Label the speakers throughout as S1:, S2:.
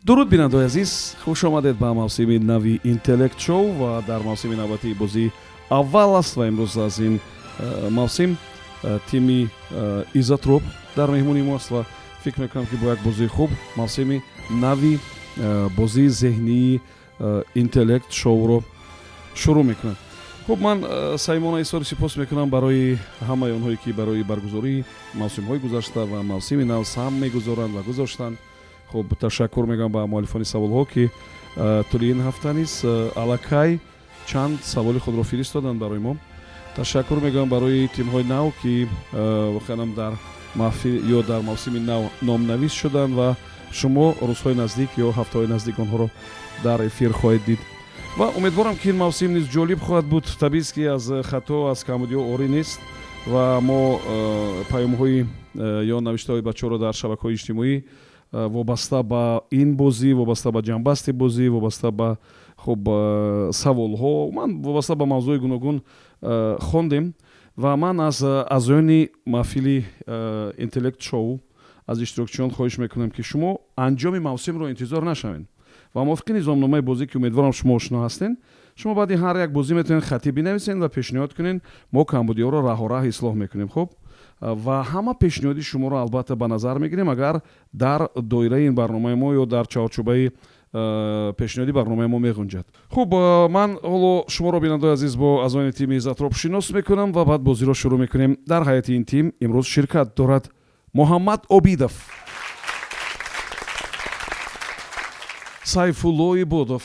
S1: Дуруд, бинандаои азиз, хуш омадед ба мавсими нави Интеллект Шоу ва дар мавсими навбатии бозии аввал аст ва имрӯз аз ин мавсим тими Изотроп дар меҳмони мо аст ва фикр мекунам, ки бо як бозии хуб мавсими нави бозии зеҳнии Интеллект Шоуро шурӯъ мекунад. Хуб, ман самимона изҳори сипос мекунам барои ҳамаи онҳое, ки барои баргузории мавсимҳои гузашта ва мавсими нав саҳм мегузоранд ва гузоштанд. Хуб, ташаккур мегӯям ба муаллифони саволҳо, ки тӯли ин ҳафта низ аллакай чанд саволи худро фиристоданд барои мо. Ташаккур мегӯям барои тимҳои нав, ки воқеанам дар маҳфил ё дар мавсими нав номнавис шуданд ва шумо рӯзҳои наздик ё ҳафтаҳои наздик онҳоро дар эфир хоҳед дид. Ва умедворам, ки ин мавсим низ ҷолиб хоҳад буд. Табиист, ки аз хато, аз камбудиҳо орӣ нест ва мо паёмҳои ё навиштаҳои бачаҳоро дар шабакаҳои иҷтимоӣ вобаста ба ин бозӣ, вобаста ба ҷамъбасти бозӣ, вобаста ба, хуб, саволҳо, ман вобаста ба мавзӯи гуногун хондем. Ва ман аз аъзоёни маҳфили Интеллект Шоу, аз иштирокчиён хоҳиш мекунам, ки шумо анҷоми мавсимро интизор нашавед ва мувофиқи низомномаи бозӣ, ки умедворам, шумо ошно ҳастед, шумо баъди ҳар як бозӣ метавонед хатӣ бинависед ва пешниҳод кунед. Мо камбудиҳоро раҳораҳ ислоҳ мекунем. Хуб, ва ҳама пешниҳоди шуморо албатта ба назар мегирем, агар дар доираи ин барномаи мо ё дар чаҳорчӯбаи пешниҳоди барномаи мо меғунҷад. Хуб, ман ҳоло шуморо, бинандаои азиз, бо аъзоёни тими Иззатроп шинос мекунам ва баъд бозиро шурӯъ мекунем. Дар ҳайати ин тим имрӯз ширкат дорад Муҳаммад Обидов, Сайфулло Ибодов,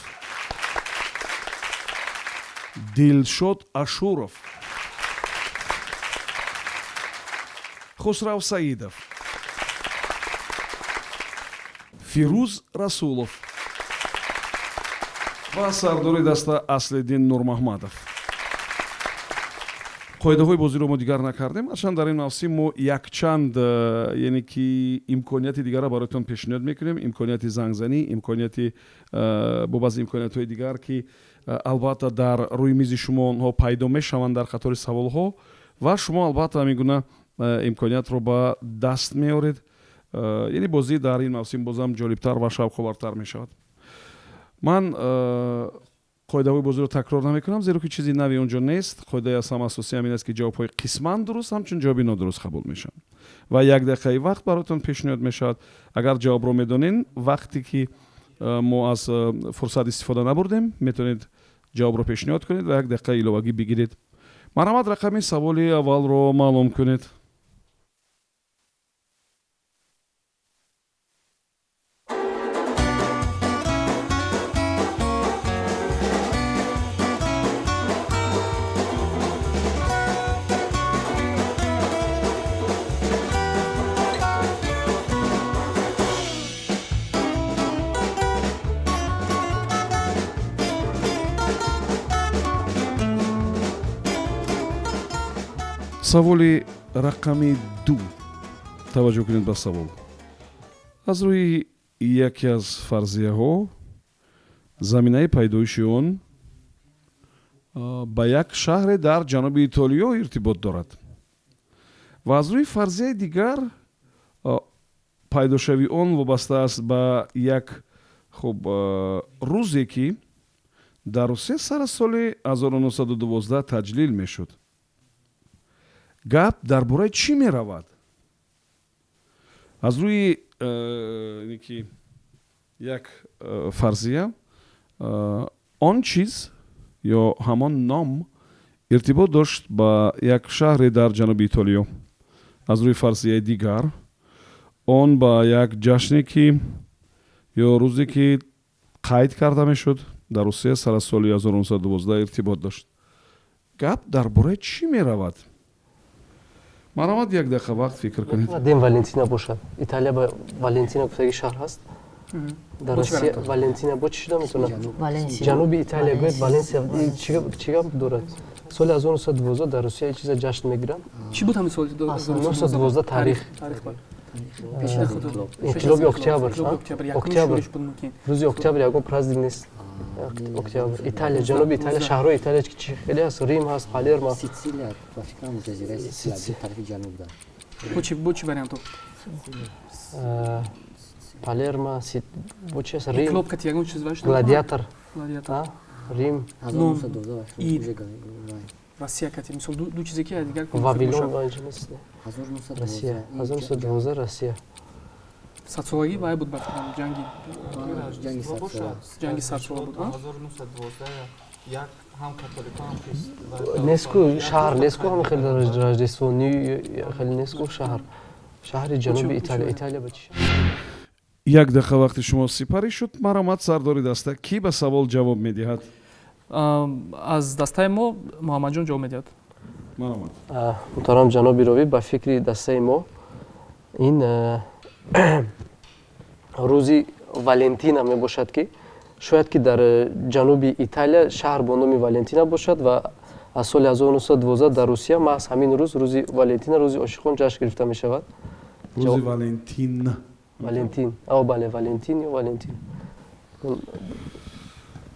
S1: Дилшод Ашуров, Хусрав Саидов, Фирӯз Расулов ва сардори даста Аслиддин Нурмаҳмадов. Қоидаҳои бозиро мо дигар накардем, ҳарчанд дар ин мавсим мо якчанд яъне ки имконияти дигарро бароятон пешниҳод мекунем: имконияти зангзанӣ, имконияти бо баъзе имкониятҳои дигар, ки албатта дар рӯи мизи шумо онҳо пайдо мешаванд дар қатори саволҳо ва шумо албатта ҳамин гуна имкониятро ба даст меоред. Яъне бозӣ дар ин мавсим бозам ҷолибтар ва шавқовартар мешавад. Ман қоидаҳои бозиро такрор намекунам, зеро ки чизи нави он ҷо нест. Қоидаи аз ҳама асосӣ ҳамин аст, ки ҷавобҳои қисман дуруст ҳамчун ҷавоби нодуруст қабул мешаванд ва як дақиқаи вақт бароятон пешниҳод мешавад. Агар ҷавобро медонед, вақте ки мо аз фурсат истифода набурдем, метавонед ҷавобро пешниҳод кунед ва як дақиқаи иловагӣ бигиред. Марҳамат, рақами саволи аввалро маълум кунед. Саволи рақами 2. Таваҷҷӯҳ кунед ба савол. Аз рӯи яке аз фарзияҳо, заминаи пайдоиши он ба як шаҳре дар ҷануби Итолиё иртибот дорад ва аз рӯи фарзияи дигар пайдошавии он вобаста аст ба як, хуб, рӯзе, ки дар Русия сар аз соли 1912 таҷлил мешуд. Гап дар бораи чӣ меравад? Аз рӯи ки як фарзия, он чиз ё ҳамон ном иртибот дошт ба як шаҳре дар ҷануби Итолиё. Аз рӯи фарзияи дигар, он ба як ҷашне, ки ё рӯзе, ки қайд карда мешуд дар Русия сар аз соли 1912, иртибот дошт. Гап дар бораи чӣ меравад? Марҳамат, як дақиқа вақт фикр кунед.
S2: День Валентина бошад. Италия ба Валентина гуфтаги шаҳр ҳаст. Дар Россия Валентина бо чӣ шуда метавонад? Ҷануби Италия гӯяд, Валенсия чӣ гап дорад? Соли 1912 дар Русия ин чиза ҷашн мегиранд.
S3: Чӣ буд ҳамин соли?
S2: 1912 тарих. Инқилоби октябр. Октябр, рӯзи октябр ягон праздник нест. Октябр, Италия, ҷануби Италия, шаҳрҳои Италия чи хеле ҳаст: Рим ҳаст, Палермо.
S4: Сицилия, ба фикрам, ҷазираи Сицилия, тарафи ҷануб да.
S3: Бо чӣ вариантҳо?
S2: Палермо, бо чи аст? Рим.
S3: Клуб кати ягон чиз ваш?
S2: Гладиатор.
S3: Гладиатор.
S2: Рим.
S3: Ид. Россия кати. Мисол ду чизе ки дигар
S2: Вавилон ва инҷа нест. Россия. 1912 Россия.
S3: Садсолагӣ вай буд ба фикрам ҷанги ҷанги садсола буд.
S5: 1912 як ҳам католикҳо ҳам
S2: Неску шаҳр, неску ҳам хеле Рождество, хеле неску шаҳр. Шаҳри ҷануби Италия, Италия ба чи?
S1: Як дақиқа вақти шумо сипарӣ шуд. Марҳамат, сардори даста, кӣ ба савол ҷавоб медиҳад?
S3: Аз дастаи мо Муҳаммадҷон ҷавоб медиҳад.
S1: Марҳамат.
S2: Муҳтарам ҷаноби ровӣ, ба фикри дастаи мо ин рӯзи Валентина мебошад, ки шояд ки дар ҷануби Италия шаҳр бо номи Валентина бошад ва аз соли 1912 дар Русия маҳз ҳамин рӯз, рӯзи Валентина, рӯзи ошиқон ҷашн гирифта мешавад.
S1: Рӯзи Валентин.
S2: Валентин. О, бале, Валентин ё Валентин.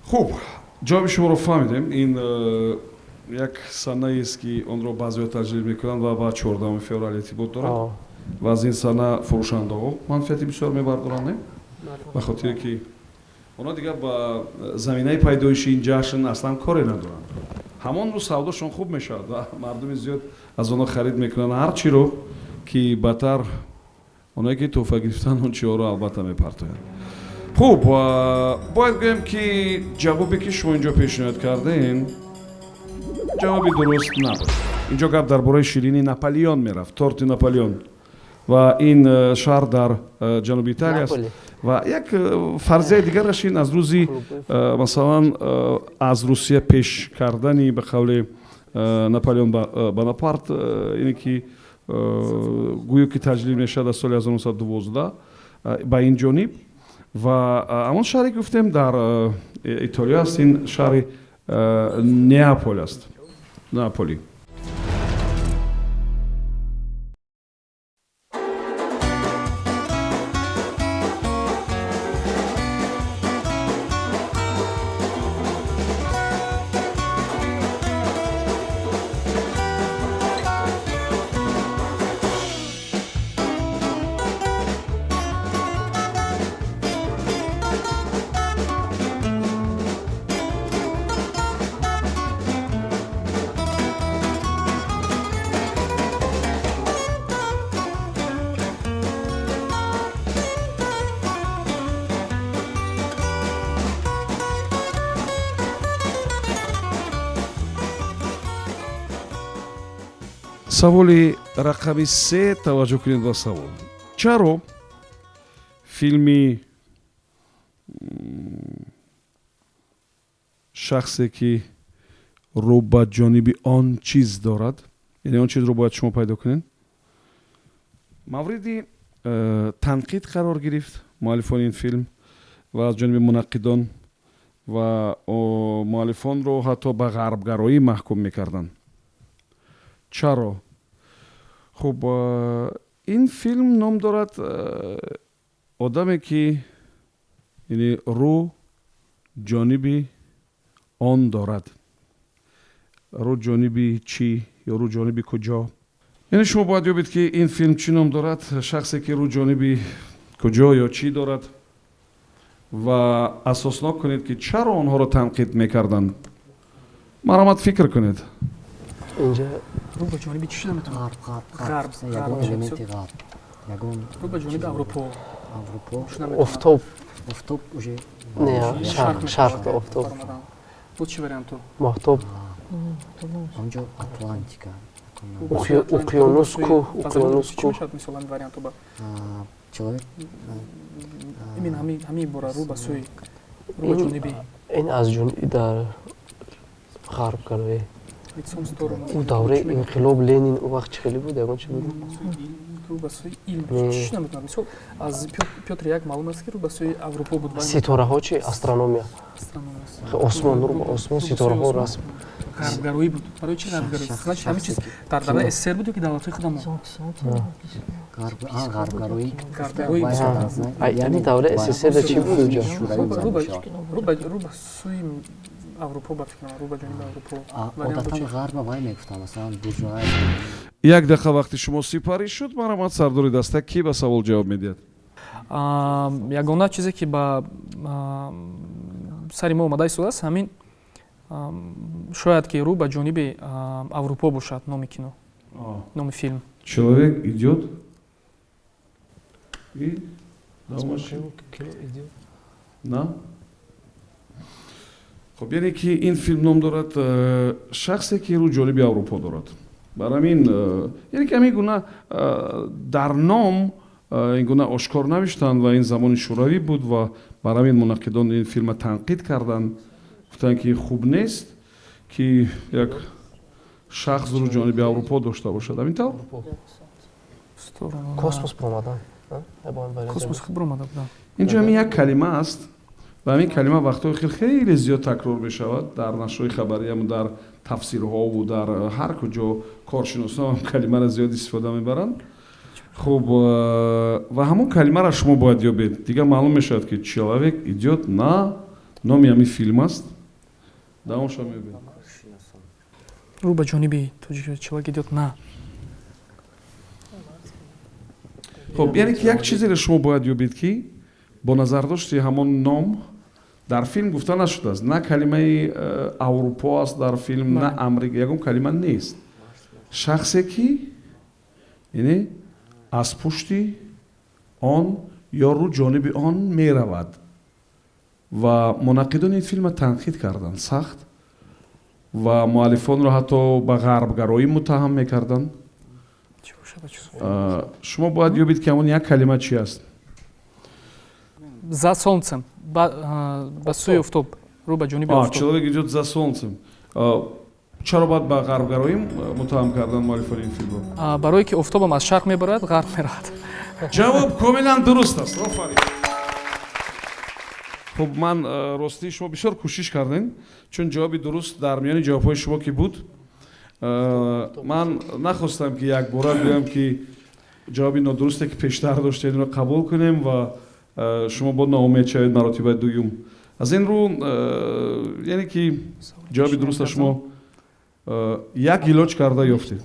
S1: Хуб, ҷавоби шуморо фаҳмидем. Ин як санаест, ки онро баъзеҳо таҷлил мекунанд ва ба 14 феврал иртибот дорад ва аз ин сана фурӯшандаҳо манфиати бисёр мебардоранд, не? Ба хотире ки онҳо дигар ба заминаи пайдоиши ин ҷашн аслан коре надоранд. Ҳамон рӯз савдошон хуб мешавад ва мардуми зиёд аз онҳо харид мекунанд ҳар чиро ки батар онҳое ки тӯҳфа гирифтан, он чиҳоро албатта мепартоянд. Хуб, бояд гӯем, ки ҷавобе, ки шумо инҷо пешниҳод кардем, ҷавоби дуруст набуд. Инҷо гап дар бораи ширини Наполеон мерафт, торти Наполеон, ва ин шаҳр дар ҷануби Италия аст. Ва як фарзияи дигараш ин аз рӯзи, масалан, аз Русия пеш кардани, ба қавли, Наполеон Бонапарт, ине ки гӯё ки таҷлил мешавад аз соли 1912 ба ин ҷониб. Ва ҳамон шаҳре ки гуфтем дар Итолиё аст, ин шаҳри Неаполь аст, Наполи. Саволи рақами се. Таваҷҷӯҳ кунед ба савол: чаро филми шахсе ки рӯ ба ҷониби он чиз дорад, яъне он чизро бояд шумо пайдо кунед, мавриди танқид қарор гирифт муаллифони ин филм ва аз ҷониби мунаққидон ва муаллифонро ҳатто ба ғарбгароӣ маҳкум мекарданд? Чаро? Хуб, ин филм ном дорад одаме ки, яъне, рӯ ҷониби он дорад. Рӯ ҷониби чӣ ё рӯ ҷониби куҷо? Яъне шумо бояд ёбед, ки ин филм чӣ ном дорад, шахсе ки рӯ ҷониби куҷо ё чӣ дорад, ва асоснок кунед, ки чаро онҳоро танқид мекарданд. Марҳамат, фикр кунед.
S2: Инҷа
S3: рӯ ба ҷониби чӣ шуда метавонад?
S4: Ғарб, ғарб.
S3: Ғарб.
S4: Ягон
S3: Ғарб.
S4: элементи ғарб, ягон
S3: Рӯ ба ҷониби Аврупо.
S4: Аврупо.
S3: Шуда метавонад.
S2: Офтоб.
S4: Офтоб уже.
S2: Не, шарқ, шарқ,
S3: мешавад.
S2: офтоб.
S3: Баромадан. Буд чӣ варианту?
S2: Моҳтоб.
S4: Онҷо Атлантика.
S2: Уқёнус, кӯҳ, уқёнус,
S3: Чӣ
S2: кӯҳ.
S3: мешавад, мисол, ҳамин варианту ба
S4: Человек.
S3: Имин ҳамин ибора рӯ ба сӯи, рӯ ба ҷониби.
S2: Ин аз ҷониби дар ғарбгароӣ.
S3: Лицом в сторону.
S2: Ӯ давраи инқилоб, Ленин, ӯ вақт чӣ хеле буд, ягон чи буд?
S3: Рӯ ба сӯи илм.
S2: Не.
S3: Чӣ шуда метавонад? Мисол, аз Пётр як маълум аст, ки рӯ ба сӯи Аврупо буд.
S2: Ситораҳо чи, астрономия?
S3: Астрономия аст.
S2: Осмон, нур, осмон,
S3: Рӯ ба сӯи
S2: ситораҳо,
S3: осмон.
S2: расм.
S3: Ғарбгароӣ буд. Барои чӣ ғарбгароӣ? Значит, ҳамин чиз дар давраи СССР буд ё ки давлатҳои худамон?
S4: Ғарбгароӣ.
S3: Ғарбгароӣ.
S2: Ами давраи СССР чӣ буд уҷо?
S3: Рӯ ба сӯи Аврупо, ба фикрам, рӯ ба ҷониби Аврупо. Вариант
S4: Одатан
S3: чӣ?
S4: ғарба вай мегуфтам, масалан, буржуа.
S1: Як дақиқа вақти шумо сипарӣ шуд. Марҳамат, сардори даста, кӣ ба савол ҷавоб медиҳад?
S3: Ягона чизе ки ба сари мо омада истодааст, ҳамин шояд ки рӯ ба ҷониби Аврупо бошад номи кино, номи филм.
S1: Человек идет и на. Хоб, яъне ки ин филм ном дорад «Шахсе ки рӯ ҷониби Аврупо дорад». Бар ҳамин, яъне ки ҳамин гуна дар ном ин гуна ошкор навиштанд ва ин замони шӯравӣ буд ва бар ҳамин мунаққидон ин филма танқид карданд, гуфтанд ки хуб нест, ки як шахс рӯ ҷониби Аврупо дошта бошад. Ҳамин тавр.
S2: Космос биромадан.
S3: Космос биромада будам.
S1: Инҷо ҳамин як калима аст ва ҳамин калима вақтҳои хел хеле зиёд такрор мешавад дар нашрҳои хабариам, дар тафсирҳову дар ҳар куҷо коршиносон ҳам калимаро зиёд истифода мебаранд. Хуб, ва ҳамон калимаро шумо бояд ёбед. Дигар маълум мешавад, ки «Человек идет на» номи ҳамин филм аст. Давомша меёбед.
S3: Рӯ ба ҷониби тоҷик, человек идет на.
S1: Хуб, яъне ки як чизеро шумо бояд ёбед, ки бо назардошти ҳамон ном дар филм гуфта нашудааст. На калимаи Аврупо аст дар филм, на Амрика, ягон калима нест. Шахсе ки, яъне, аз пушти он ё рӯ ҷониби он меравад. Ва мунаққидон ин филмро танқид карданд сахт ва муаллифонро ҳатто ба ғарбгароӣ муттаҳам мекарданд. Шумо бояд ёбед, ки ҳамон як калима чи аст.
S3: За солнцем, ба сӯи офтоб, рӯ ба ҷониби офтоб.
S1: Человек идет за солнцем. Чаро бояд ба ғарбгароӣ муттаҳам кардан муаллифони ин филмро?
S3: Барое ки офтобам аз шарқ мебарад, ғарб меравад.
S1: Ҷавоб комилан дуруст аст, офарин. Хуб, ман ростӣ, шумо бисёр кӯшиш кардем, чун ҷавоби дуруст дар миёни ҷавобҳои шумо ки буд, ман нахостам, ки якбора гӯям, ки ҷавоби нодурусте, ки пештар доштед, инро қабул кунем ва шумо бо ноумед шавед маротибаи дуюм. Аз ин рӯ, яъне ки ҷавоби дуруста шумо як илоҷ карда ёфтед.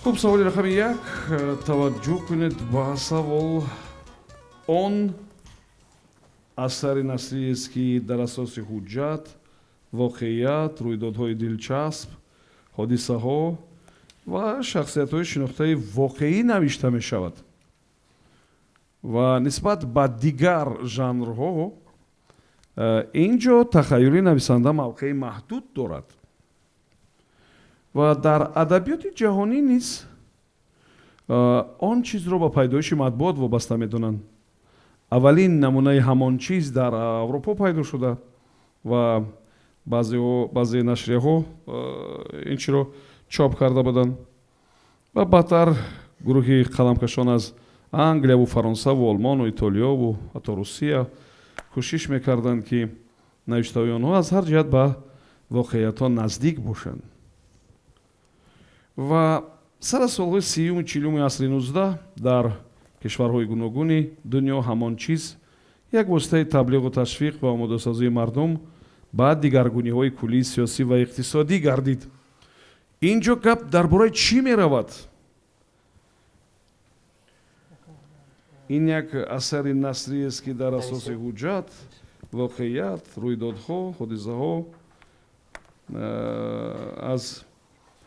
S1: Хуб, саволи рақами 1. Таваҷҷӯҳ кунед ба савол. Он асари насриест, ки дар асоси ҳуҷҷат, воқеият, рӯйдодҳои дилчасп, ҳодисаҳо ва шахсиятҳои шинохтаи воқеӣ навишта мешавад ва нисбат ба дигар жанрҳо ин ҷо тахаюли нависанда мавқеи маҳдуд дорад ва дар адабиёти ҷаҳонӣ низ он чизро ба пайдоиши матбуот вобаста медонанд. Аввалин намунаи ҳамон чиз дар Аврупо пайдо шуда ва баъзе нашрияҳо ин чиро чоп карда буданд ва баъдтар гурӯҳи қаламкашон аз Англияву Фаронсаву Олмону Итолиёву ҳатто Русия кӯшиш мекарданд, ки навиштаҳои онҳо аз ҳар ҷиҳат ба воқеиятҳо наздик бошанд. Ва сар аз солҳои 30-уму 40-уми асри 19 дар кишварҳои гуногуни дунё ҳамон чиз як воситаи таблиғу ташвиқ ва омодасозии мардум ба дигаргуниҳои куллии сиёсӣ ва иқтисодӣ гардид. Ин ҷо гап дар бораи чӣ меравад? Ин як асари насриест, ки дар асоси ҳуҷҷат, воқеият, рӯйдодҳо, ҳодисаҳо аз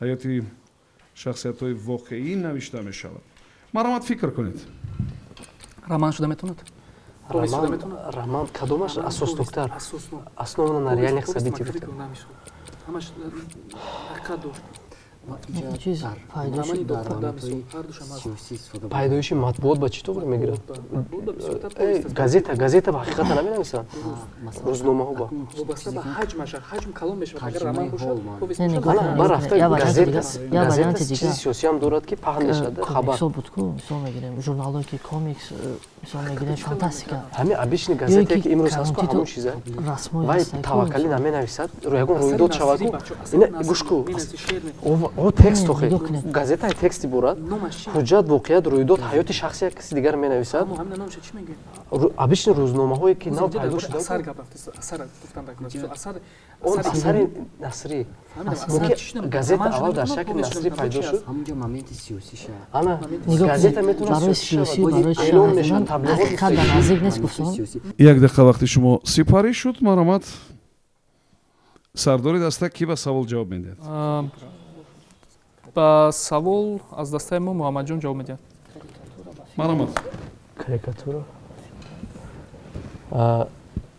S1: ҳаёти шахсиятҳои воқеӣ навишта мешавад. Марҳамат, фикр кунед.
S3: Роман шуда метавонад?
S2: Роман кадомаш асосноктар, основано на реальных событиях?
S3: Ҳамаш ҳақиқат дошт.
S2: Пайдоиши матбуот ба чӣ тоғри мегирад? Газета, газета ба ҳақиқата наменависанд, рӯзномаҳо ба
S3: вобаста ба ҳаҷмаш, ҳаҷм калон мешавад, агар роман бошад.
S2: Ба рафта газета чизи сиёсиам дорад, ки паҳн мешавад хабар.
S6: Мисол буд ку, мисол мегирем журналҳое ки комикс, мисол мегирем фантастика.
S2: Ҳамин обычный газетае, ки имрӯз ҳаст ку, ҳамон чиза вай таваккалӣ наменависад. Ягон рӯйдод шавад ку, ина гӯш ку, о текст охе, газетаи текст иборат, ҳуҷҷат, воқеият, рӯйдод, ҳаёти шахси як каси дигар менависад. Обычный рӯзномаҳое, ки нав пайдо шуда, он асари насрӣ. Газета аввал дар шакли насрӣ пайдо шуд. Ана газета метавонад эълон мешавад, таблиғот.
S1: Як дақиқа вақти шумо сипарӣ шуд. Марҳамат, сардори даста, кӣ ба савол ҷавоб медиҳад?
S3: Ба савол аз дастаи мо Муҳаммадҷон ҷавоб медиҳад.
S1: Марҳамат.
S2: Карикатура.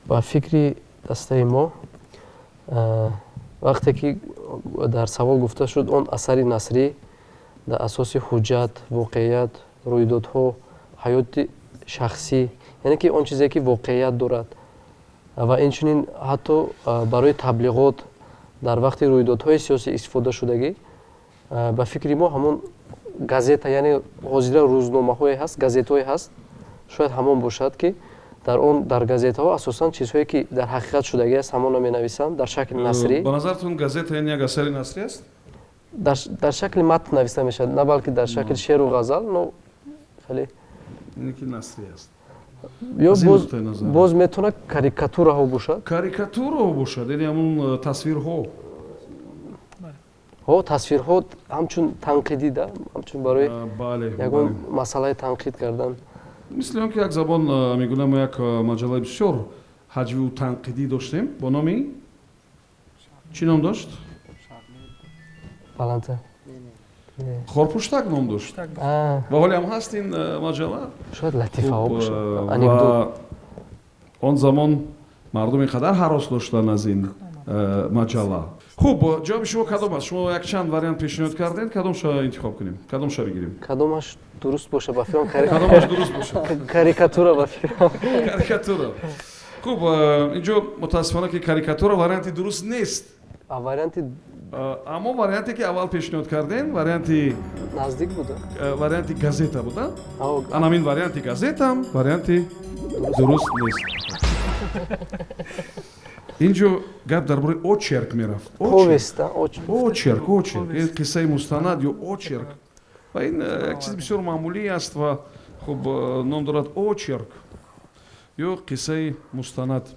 S2: Ба фикри дастаи мо, вақте ки дар савол гуфта шуд, он асари насрӣ дар асоси ҳуҷҷат, воқеият, рӯйдодҳо, ҳаёти шахсӣ, яъне ки он чизе, ки воқеият дорад, ва инчунин ҳатто барои таблиғот дар вақти рӯйдодҳои сиёсӣ истифода шудагӣ, ба фикри мо ҳамон газета, яъне ҳозира рӯзномаҳое ҳаст, газетҳое ҳаст, шояд ҳамон бошад, ки дар он, дар газетаҳо асосан чизҳое, ки дар ҳақиқат шудагӣ аст, ҳамонро менависанд дар шакли насрӣ.
S1: Ба назаратон, газета ин як асари насрӣ аст?
S2: Дар шакли матн нависта мешавад, на балки дар шакли шеъру ғазал, но хеле
S1: Ин ки насрӣ аст.
S2: Ё боз метавонад карикатураҳо бошад.
S1: Карикатураҳо бошад, яъне ҳамон тасвирҳо.
S2: Ҳо, тасвирҳо ҳамчун танқидӣ да, ҳамчун барои ягон масъалаи танқид кардан.
S1: Мисли он ки як забон мегӯям, мо як маҷаллаи бисёр ҳаҷвиву танқидӣ доштем бо номи, чӣ ном дошт?
S2: Баландтар.
S1: Хорпуштак ном дошт ва ҳоле ҳам ҳаст ин маҷалла.
S2: Шояд латифаҳо бошад.
S1: Он замон мардум ин қадар ҳарос доштанд аз ин маҷалла. Хуб, ҷавоби шумо кадом аст? Шумо якчанд вариант пешниҳод кардед, кадомша интихоб кунем, кадомша бигирем?
S2: Кадомаш дуруст боша, ба фикрам.
S1: Кадомаш дуруст боша?
S2: Карикатура, ба фикрам.
S1: Карикатура. Хуб, инҷо мутаассифона ки карикатура варианти дуруст нест.
S2: Варианти
S1: Аммо варианте, ки аввал пешниҳод кардем, варианти
S2: наздик буда.
S1: Варианти газета буда. Анамин варианти газетам варианти дуруст нест. Инҷо гап дар бораи очерк мерафт. Очерк, очерк, қиссаи мустанад ё очерк, ва ин як чизи бисёр маъмулӣ аст ва хуб, ном дорад очерк ё қиссаи мустанад.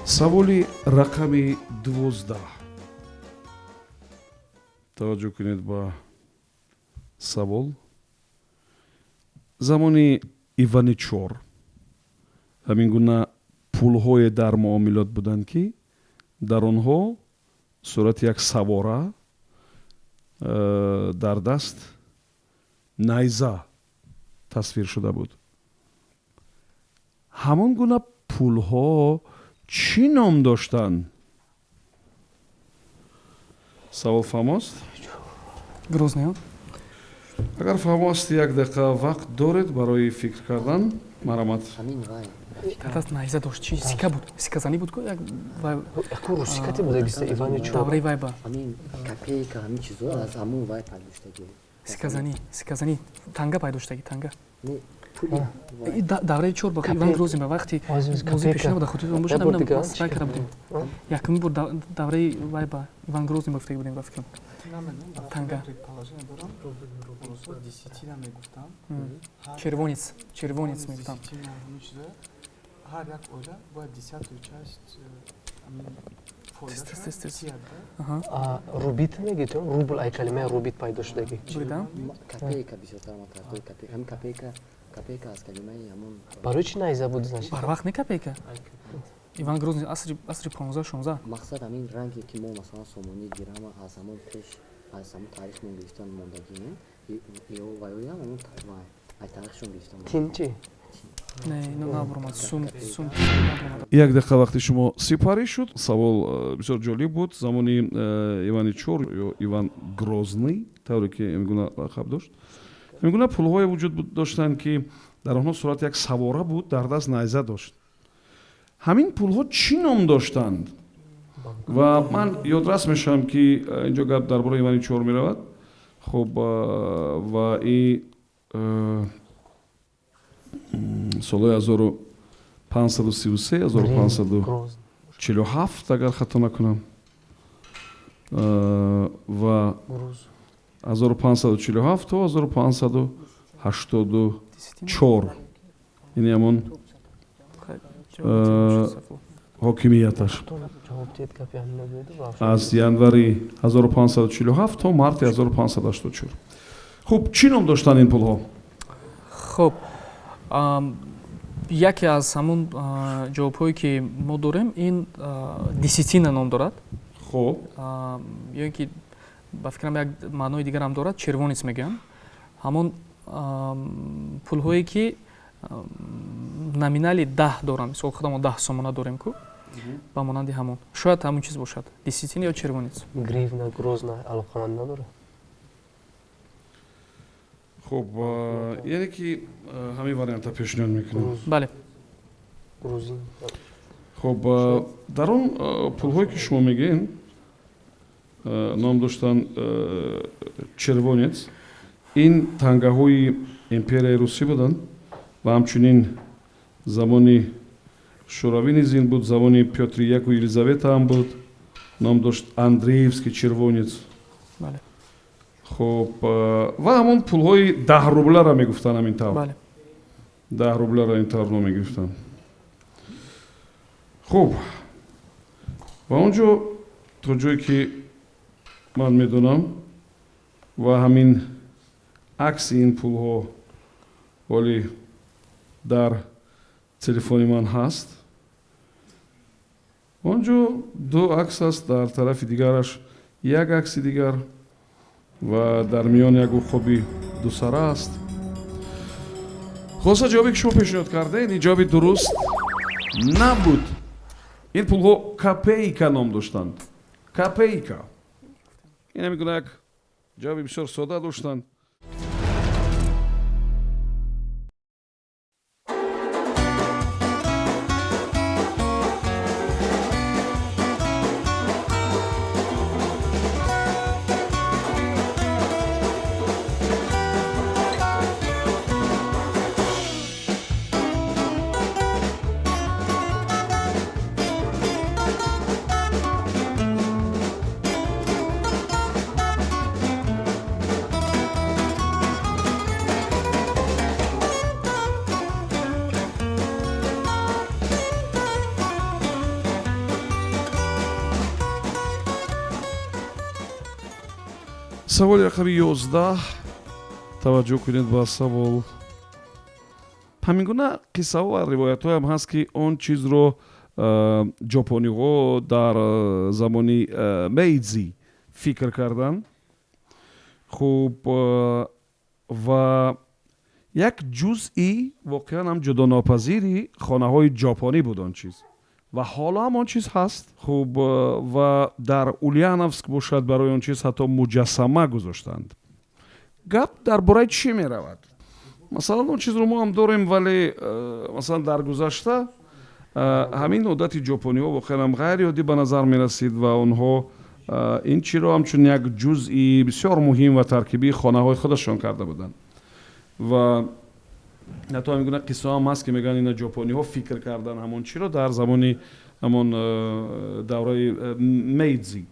S1: Саволи рақами 12. Таваҷҷӯҳ кунед ба савол. Замони Ивани Чор ҳамин гуна пулҳое дар муомилот буданд, ки дар онҳо сурати як савора дар даст найза тасвир шуда буд. Ҳамон гуна пулҳо чӣ ном доштанд? Савол фаҳмост?
S3: Грозный.
S1: Агар фаҳмост, як дақиқа вақт доред барои фикр кардан. Марҳамат.
S3: Даст найза дошт, чи сика буд, сиказанӣ буд ку як.
S2: Яку русикате буда гиста Ивани Чор.
S3: Давраи вай ба
S4: Ҳамин копейка, ҳамин чизо аз ҳамун вай пайдо шудаги.
S3: Сиказанӣ, сиказанӣ, танга пайдо шудаги, танга. Давраи чор ба Иван Грозный ба вақти бозӣ пешина буда, хотиртон бошад, вай карда будем якумин бор, давраи вай ба Иван Грозный ба гуфтаги будем, ба фикрам, танга. Червонец, червонец мегуфтам.
S5: Ҳар як оила бояд десятую часть.
S3: Тез, тез, тез, тез.
S2: Рубит мегӯед, рубл ай калимаи рубит пайдо шудагӣ.
S3: Буридам?
S4: Копейка бисёртар ман тарафдори копейка. Ҳамин копейка, копейка аз калимаи ҳамон.
S2: Барои чӣ найза буд, значит?
S3: Барвақт не копейка. Иван Грозный асри 15, 16.
S4: Мақсад ҳамин ранге ки мо, масалан, сомонӣ, дирама аз ҳамон пеш, аз ҳамон таърих мон гирифтан мондагием, ё ваёям ҳамон вай аз таърихшон гирифтан.
S2: Тин чӣ?
S3: Не, ино набуромад. Сум, сум набуромад.
S1: Як дақиқа вақти шумо сипарӣ шуд. Савол бисёр ҷолиб буд. Замони Ивани Чор ё Иван Грозный, тавре ки ҳамин лақаб дошт, ҳамин гуна пулҳое вуҷуд доштанд, ки дар онҳо сурати як савора буд, дар даст найза дошт. Ҳамин пулҳо чӣ ном доштанд? Ва ман ёдрас мешавам, ки инҷо гап дар бораи Ивани Чор меравад. Хуб, ва и солҳои 1533, 1547, агар хато накунам, ва 1547 то 1584, ин ҳамон ҳокимияташ аз январи 1547 то марти 1584. Хуб, чӣ ном доштанд ин пулҳо?
S3: Хуб, яке аз ҳамун ҷавобҳое ки мо дорем, ин десятина ном дорад. Ё ин ки, ба фикрам, як маънои дигарам дорад, червонец мегӯянд, ҳамон пулҳое ки номинали 10 доранд. Мисол, худамон 10 сомона дорем ку, ба монанди ҳамон, шояд ҳамон чиз бошад, десятина ё червонец.
S2: Гривна, Грозна алоқаманд надорад?
S1: Хуб, яъне ки ҳамин варианта пешниҳод мекунем?
S3: Бале.
S2: Грузин.
S1: Хуб, дар он пулҳое ки шумо мегӯед, ном доштанд червонец, ин тангаҳои империяи русӣ буданд ва ҳамчунин замони шӯравӣ низ ин буд, замони Пётри Яку, Елизавета ҳам буд, ном дошт андреевский червонец. Хуб, ва ҳамон пулҳои 10 рублара мегуфтанд ҳамин тавр. 10 рублара ин тавр ном мегирифтанд. Хуб, ва он ҷо, то ҷое ки ман медонам, ва ҳамин акси ин пулҳо ҳоли дар телефони ман ҳаст, он ҷо ду акс аст, дар тарафи дигараш як акси дигар ва дар миён як уқоби дусара аст. Хулоса, ҷавобе ки шумо пешниҳод кардед, ин ҷавоби дуруст набуд. Ин пулҳо копейка ном доштанд, копейка. Ин ҳамин гуна як ҷавоби бисёр сода доштанд. Саволи рақами 11. Таваҷҷӯҳ кунед ба савол. Ҳамин гуна қиссаҳо ва ривоятҳоям ҳаст, ки он чизро ҷопониҳо дар замони Мейдзи фикр карданд. Хуб, ва як ҷузъи воқеан ҳам ҷудонопазири хонаҳои ҷопонӣ буд он чиз ва ҳоло ҳам он чиз ҳаст. Хуб, ва дар Ульяновск бошад, барои он чиз ҳатто муҷассама гузоштанд. Гап дар бораи чӣ меравад? Масалан, он чизро мо ҳам дорем, вале масалан, дар гузашта ҳамин одати ҷопониҳо воқеан ҳам ғайриоддӣ ба назар мерасид ва онҳо ин чиро ҳамчун як ҷузъи бисёр муҳим ва таркибии хонаҳои худашон карда буданд. Ва ҳатто ҳамин гуна қиссаҳо ҳам ҳаст, ки мегӯянд, ина ҷопониҳо фикр кардан ҳамон чиро дар замони ҳамон давраи Мейдзи.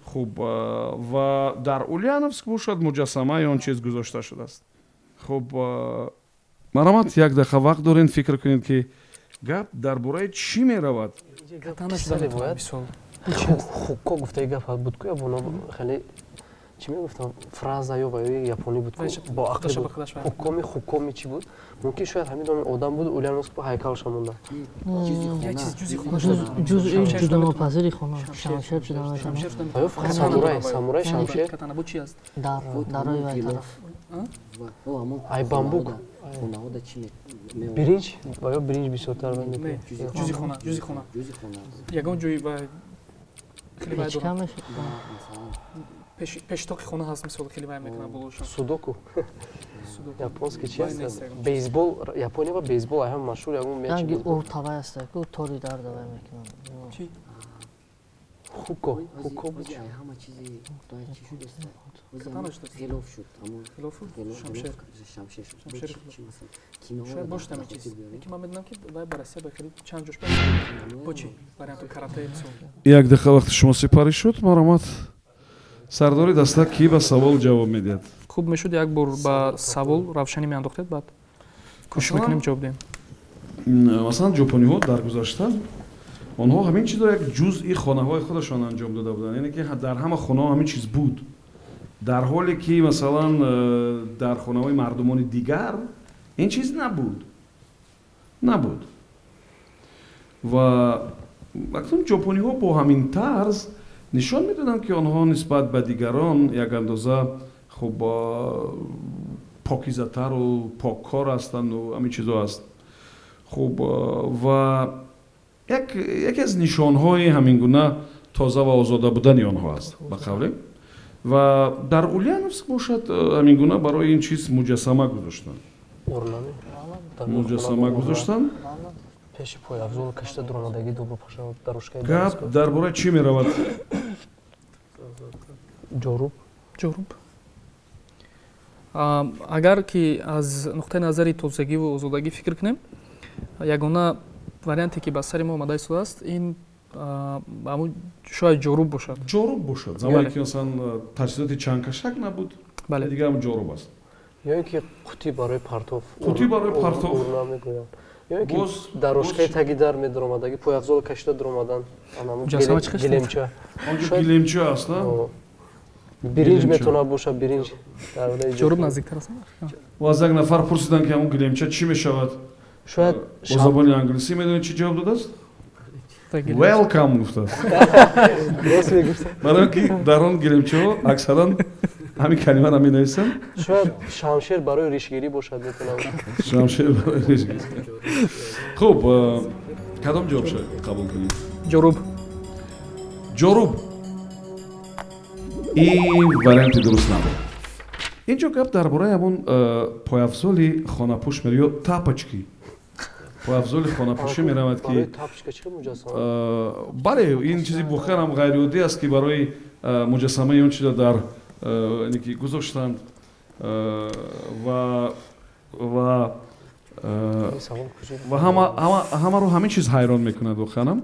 S1: Хуб, ва дар Ульяновск бошад, муҷассамаи он чиз гузошта шудааст. Хуб, марҳамат, як дақиқа вақт дорем, фикр кунед, ки Гап дар бораи чӣ меравад?
S3: Катана шуда метавонад, мисол.
S2: Хукко гуфтаи гап буд ку, ябоно хеле чӣ мегуфтам, фраза ё ва ё японӣ буд ку, бо ақли
S3: худаш ба
S2: буд.
S3: худаш ва-
S2: Хуккоми чӣ буд? Мумкин, шояд ҳамин номи одам буд, Ульяновск бо ҳайкалша монда.
S3: Як чиз ҷузи хона шуда метавонад.
S6: Ҷузъи
S3: Шамшер шуда метавонад.
S6: ҷудонопазири хона.
S3: Шамшер.
S6: Шамшер шуда метавонад.
S3: Шамшер шуда
S2: Ва ё
S3: метавонад.
S2: фақат
S3: Катана
S2: самурай,
S3: дорад.
S2: самурай,
S6: Яъне
S2: шамшер.
S3: Катана бо чи аст?
S6: Дар дарои вай тараф.
S2: Ай, бамбук.
S4: Хонаҳода чӣ меомад?
S2: Биринҷ ва ё биринҷ бисёртар
S3: Не,
S2: мекунад.
S3: ҷузи хона, ҷузи хона.
S4: Ҷузи хона.
S3: Ягон ҷои ва хеле вай
S6: Печка
S3: дорад.
S6: мешуд.
S4: Ва масалан
S3: Пештоқи хона ҳаст, мисол, хеле вай мекунад болошон.
S2: Судоку.
S3: Судоку.
S2: Японский чи
S3: Вай
S2: аст?
S3: нест ягон.
S2: Бейсбол, Япония ба бейсбол ай ҳам машҳур, ягон мячи
S6: Ранги
S2: буд.
S6: об тавай аст, ку тори дар давай мекунанд.
S3: Чӣ?
S2: Хукко, хукко буд.
S4: Ҳози ай ҳама чизи вай чӣ шудааст? Ҳози
S3: Катана
S4: ҳамон
S3: шудааст.
S4: ғилоф шуд, ҳамон
S3: Хилофу?
S4: ғилоф
S3: Шамшер.
S4: шамшер шуд.
S3: Шамшери
S4: Чӣ
S3: хилоф.
S4: чӣ масалан киноҳоро
S3: Шояд
S4: дар
S3: бошад ҳамин
S4: хотир
S3: чиз.
S4: биёрем.
S3: Ки ман медонам, ки вай ба Россия ба хеле чанд ҷош ба бо чӣ? Варианту карате, мисол.
S1: Як дақиқа вақти шумо сипарӣ шуд. Маромад, сардори даста, кӣ ба савол ҷавоб медиҳад?
S3: Хуб мешуд, як бор ба савол равшанӣ меандохтед, баъд кӯшиш
S1: Масалан?
S3: мекунем ҷавоб диҳем.
S1: Масалан, ҷопониҳо дар гузашта онҳо ҳамин чизро як ҷузъи хонаҳои худашон анҷом дода буданд, яъне ки дар ҳама хонаҳо ҳамин чиз буд, дар ҳоле ки, масалан, дар хонаҳои мардумони дигар ин чиз набуд. Ва акнун ҷопониҳо бо ҳамин тарз нишон медоданд, ки онҳо нисбат ба дигарон як андоза хуб покизатару поккор ҳастанду ҳамин чизо аст. Хуб, ва яке аз нишонҳои ҳамин гуна тоза ва озода будани онҳо аст, ба қавле. Ва дар Ульяновск бошад, ҳамин гуна барои ин чиз муҷассама гузоштанд.
S2: Урнами. Дар
S1: Муҷассама
S2: хона
S1: гузоштанд.
S2: Пеши пойафзол кашида дуромадагӣ добро пожаловать дарушкаи.
S1: Гап дар бораи чӣ меравад?
S2: Ҷоруб.
S3: Ҷоруб. Агар ки аз нуқтаи назари тозагиву озодагӣ фикр кунем, ягона варианте, ки ба сари мо омада истодааст, ин ҳамун шояд ҷоруб бошад.
S1: Ҷоруб бошад. Замоне ки, масалан, таҷҳизоти чангкашак набуд, дигар ҳам ҷоруб аст.
S2: Ё ин ки қутӣ барои партов.
S1: Қутӣ барои партов.
S2: Урна мегӯянд. Ё ин ки дарушкаи таги дар медаромадаги пойафзол кашида дуромадан.
S3: Муҷассама чӣ қисм?
S2: Гилемча.
S1: Онҷо гилемча аст, на?
S2: Биринҷ метавонад бошад, биринҷ.
S3: Ҷоруб наздиктар аст.
S1: Ва аз як нафар пурсиданд, ки ҳамун гилемча чӣ мешавад.
S2: Шояд
S1: бо забони англисӣ медонед, чӣ ҷавоб додааст? Welcome гуфтааст.
S2: Рост мегуфт.
S1: Барои он ки дар он гилемчаҳо аксаран ҳамин калимаро менависанд.
S2: Шояд шамшер барои ришгирӣ бошад, метавонад.
S1: Шамшер барои ришгирӣ. Хуб, кадом ҷавобша қабул кунед?
S3: Ҷоруб.
S1: Ҷоруб, ин варианти дуруст набуд. Ин ҷо гап дар бораи ҳамон пойафзоли хонапӯш меравад ё тапочки, пойафзоли хонапӯшӣ меравад, ки
S2: Барои тапочка чӣ муҷассама?
S1: Бале, ин чизи воқеан ҳам ғайриоддӣ аст, ки барои муҷассамаи он чизо дар яъне ки гузоштанд ва ҳамаро ҳамин чиз ҳайрон мекунад воқеанам.